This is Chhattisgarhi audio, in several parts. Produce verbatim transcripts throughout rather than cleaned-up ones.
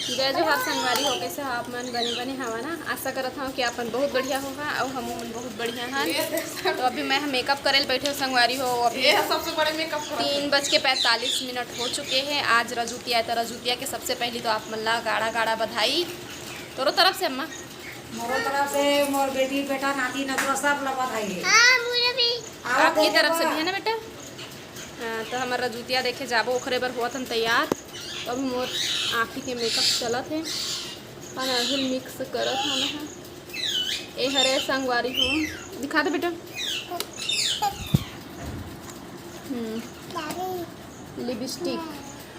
जय जोहार संगवारी हो, कइसे हो आप मन? बने बने हवा ना? आशा करत हव कि आप मन बहुत बढ़िया होहा अउ हमू मन बहुत बढ़िया हन। तो अभी मैं मेकअप करे ल बैठे हो संगवारी हो। अभी ये सबसे बड़े मेकअप करत तीन बज के पैंतालीस मिनट हो चुके हैं। आज रजूतिया है, तो रजूतिया के सबसे पहली तो आप मन ला गाड़ा गाड़ा बधाई तोरो तरफ से अम्मा। मोरो तरफ से, मोर बेटी, बेटा, नाती, नतुरा सब ला बधाई है। हाँ, मुझे भी। आपकी तरफ से भी है ना बेटा? हाँ, तो हमर रजूतिया देखे जाबो, ओखरे बर होत हन तैयार। तो अभी मोर आँखी के मेकअप चलत हे, अभी मिक्स करत हन। ए हरे संगवारी हो, दिखा दे बेटा। हम्म, लिपस्टिक।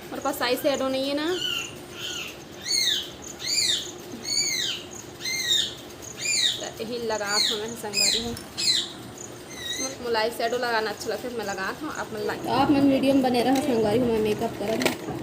मोर पास आई शेडो नहीं है ना, त यही लगात हव मैं संगवारी हो। मोला आई शेडो लगाना अच्छा लगथे, मैं लगात हव, आप मन लगा, आप मन वीडियो में बने रहो संगवारी हो, मैं मेकअप करत हव।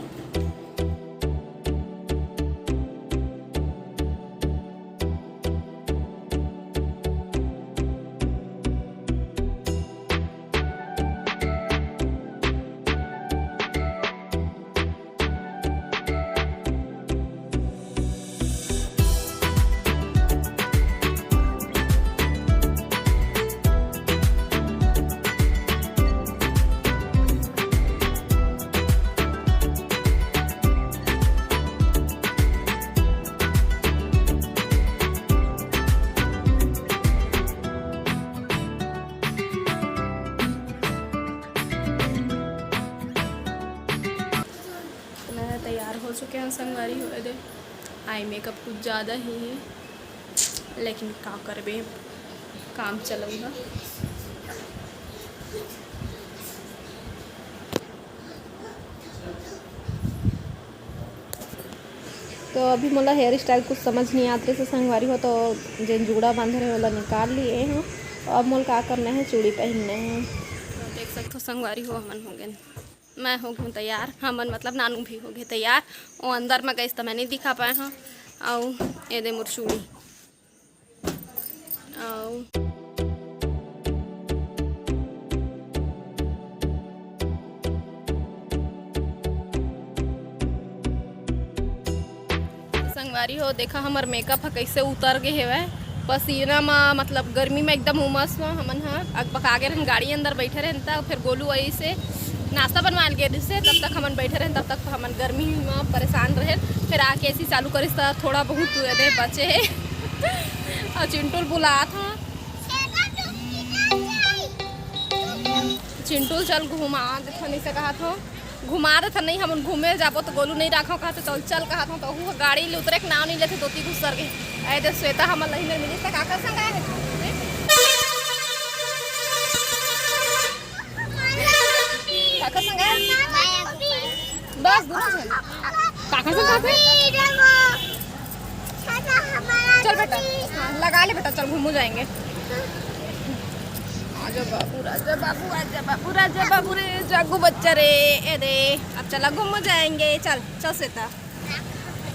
मैं तैयार हो चुके हैं संगवारी हो। दे आई मेकअप कुछ ज़्यादा ही है, लेकिन का करबे, काम चलऊँगा। तो अभी मोला हेयर स्टाइल कुछ समझ नहीं आत रहे संगवारी हो, तो जेन जूड़ा बांधे रहे ओला निकाल लिए हूँ। अब मोला का करना है, चूड़ी पहनना है। तो देख सकते हो संगवारी हो, हमन हो गए, मैं हो गई तैयार, हमन मतलब नानू भी हो गए तैयार। वो अंदर में गई तो मैं नहीं दिखा पाए हूँ। अउ ये दे मोर चूड़ी। अउ संगवारी हो, देखा हमर मेकअप ह कइसे उतर गे हेवय पसीना म, मतलब गर्मी म एकदम उमस म। हमन ह अकबका गे रहन, गाड़ी अंदर बैठे रहन, त फिर गोलू वही से नाश्ता बनवाए ल गे रहिस हे, तब तक हमन बैठे रहन, तब तक हमन गर्मी म परेशान रहन। फिर आके एसी चालू करिस त थोड़ा बहुत एदे बचे हे। अउ चिंटू ल बुलात हव। चिंटू ल चल घुमा देथन, अइसे कहत हव, घुमा देथन। नहीं, हमन घूमे जाबो त गोलू नहीं राखव कहत हव, चल, चल कहत हव, त ओहू गाड़ी ले उतरे के नाव नहीं लेथे, दोती घुसर गे। अरे दे श्वेता हमन लही में मिलिस त काकर संग आए हे? काकर संग आए? बस, दूनों झन। काकर संग आए? चल बेटा, हाँ, लगा ले बेटा, चल घूमू जाएंगे। आजा बाबू, राजा बाबू, आजा बाबू, राजा बाबू रे, जागू बच्चा रे, ए दे, अब चला घूमू जाएंगे, चल, चल श्वेता,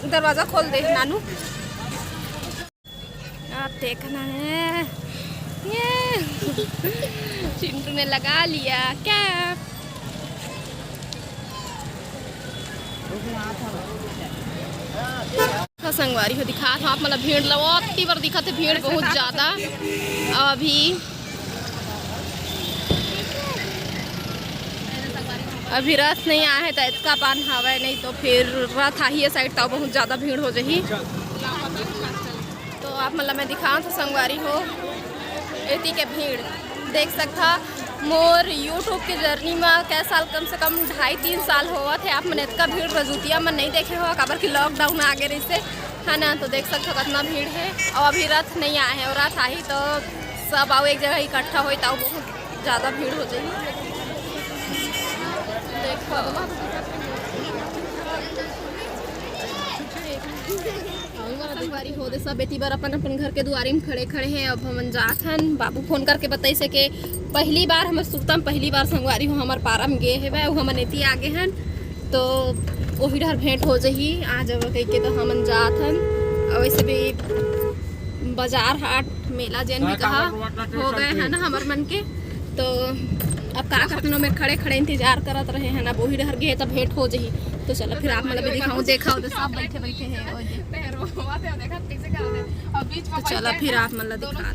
दरवाजा खोल दे नानू। आप देखना है, ये चिंटू ने लगा लिया कैप। हाँ, संगवारी हो, दिखात हव आप मन ला भीड़ ला, ओती बर दिखत हे भीड़ बहुत ज्यादा। अभी, अभी रथ नहीं आए हे, त एतका पान हवय, नहीं तो फिर रथ आही ये साइड, त बहुत ज्यादा भीड़ हो जाही। तो आप मन ला मैं दिखात हव संगवारी हो, एती के भीड़ देख सकथा। मोर YouTube के जर्नी म कै साल, कम से कम ढाई तीन साल होवत हे, आप मन एतका भीड़ रजूतिया म नहीं देखे हो, काबर कि लॉकडाउन आगे रहिस हे, है ना। तो देख सकथा कतना भीड़ हे, अउ अभी रथ नहीं आए हे, अउ रथ आही तो सब अउ एक जगह इकट्ठा होई, त अउ बहुत ज्यादा भीड़ हो जाही। देखो। संगवारी हो दे, सब एती बर अपन अपन घर के दुआरी में खड़े खड़े हैं। अब हमन जात हन, बाबू फोन करके बताइस हे के पहली बार हमर सुरता में पहली बार संगवारी हो हमर पारा में गे हेवय, अउ हमन एती आगे हन, तो ओही डहर भेंट हो जही। आ जाबो कहिके तो हमन जात हन। अउ वैसे भी बाजार हाट मेला जेन भी कहा हो गए है ना हमर मन के, तो अब का करते, मेर खड़े खड़े इंतजार करत रहे हैं ना, अब ओही डहर गे तो भेंट हो जही। तो चला फिर आप मन ला भी दिखाऊं, देखा हो तो सब बैठे बैठे हैं। तो चला फिर आप मन ला दिखा।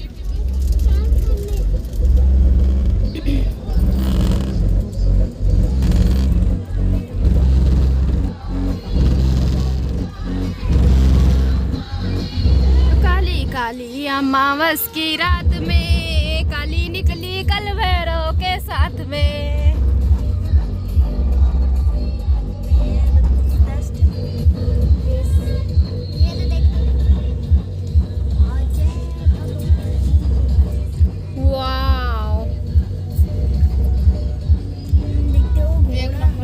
काली काली अमावस की रात में काली निकली कल भैरव के साथ में। Wow।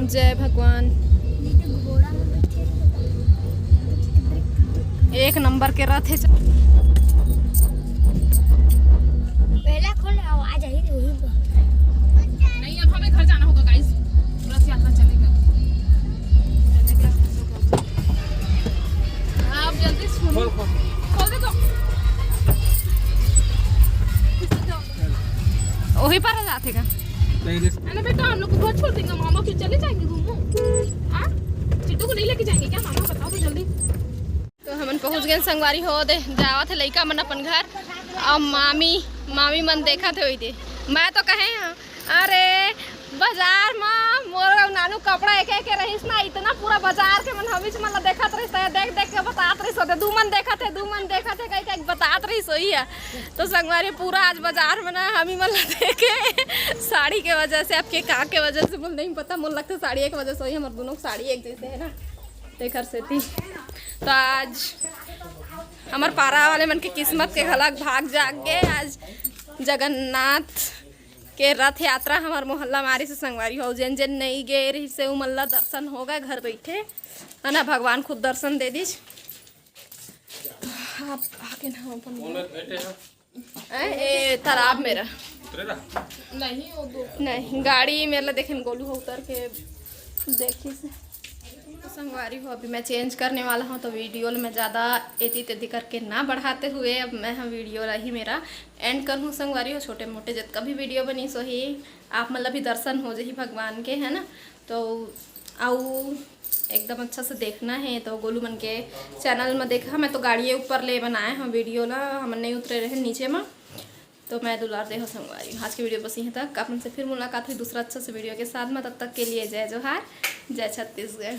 जय भगवान। एक नंबर के रथ है। पहला खोल आवाज आई थी वही पर। नहीं, अब हमें घर जाना होगा गाइस, रथ यात्रा चलेगा। आप जल्दी सुनो। खोल दे तो। वही पर जाते का। अरे बेटा, हम लोग को घर छोड़ देंगे, मामा फिर चले जाएंगे घूमो। हाँ, चिट्टू को नहीं लेके जाएंगे क्या मामा, बताओ तो जल्दी। तो हमन पहुंच गए संगवारी हो, दे जावत है लइका मन अपन घर। अब मामी, मामी मन देखत है वही दे। मैं तो कहे हाँ, अरे बाजार म मोर नानू कपड़ा एके एके रहिस ना, इतना पूरा बाजार के मन हमीच मन ला देखत रहिस, तो देख देख के बतात रहिस होते, दू मन देखत है, दू मन देखत है, कही कही बतात रहिस होही है। तो संगवारी पूरा आज बाजार में ना हमी मन ला देखे साड़ी के वजह से, आपके का के वजह से मोला नहीं पता, मोला लगता साड़ी एक वजह से होही, हमर दोनों साड़ी एक जैसे है ना, तेकर सेती। तो आज हमर पारा वाले मन के किस्मत के घलक भाग जाग गे। आज जगन्नाथ के रथ यात्रा हमर मोहल्ला मारी से संगवारी हो, जेन जेन नहीं गे रही से उमन ला दर्शन हो गए घर बैठे, है ना, भगवान खुद दर्शन दे दीज। तो आप आके ना अपन ए, ए, तालाब मेरा। नहीं, वो दो। नहीं, गाड़ी मेरे ला देखे गोलू हो उतर के देखी से। तो संगवारी हो, अभी मैं चेंज करने वाला हूँ, तो वीडियो में ज़्यादा एती तेती करके ना बढ़ाते हुए अब मैं हम वीडियो ला ही मेरा एंड कर हूँ संगवारी हो। छोटे मोटे जितना भी वीडियो बनी सो ही आप मतलब भी दर्शन हो जही भगवान के, है ना। तो आऊ एकदम अच्छा से देखना है तो गोलू मन के चैनल में देखा। मैं तो गाड़िए ऊपर ले बनाए हूँ वीडियो ला, हमन नहीं उतरे रहे नीचे में। तो मैं दुलार दे हो संगवारी। आज की वीडियो बस यहीं तक। आप मन से फिर मुलाकात हुई दूसरा अच्छा से वीडियो के साथ में। तब तक के लिए जय जोहार, जय छत्तीसगढ़।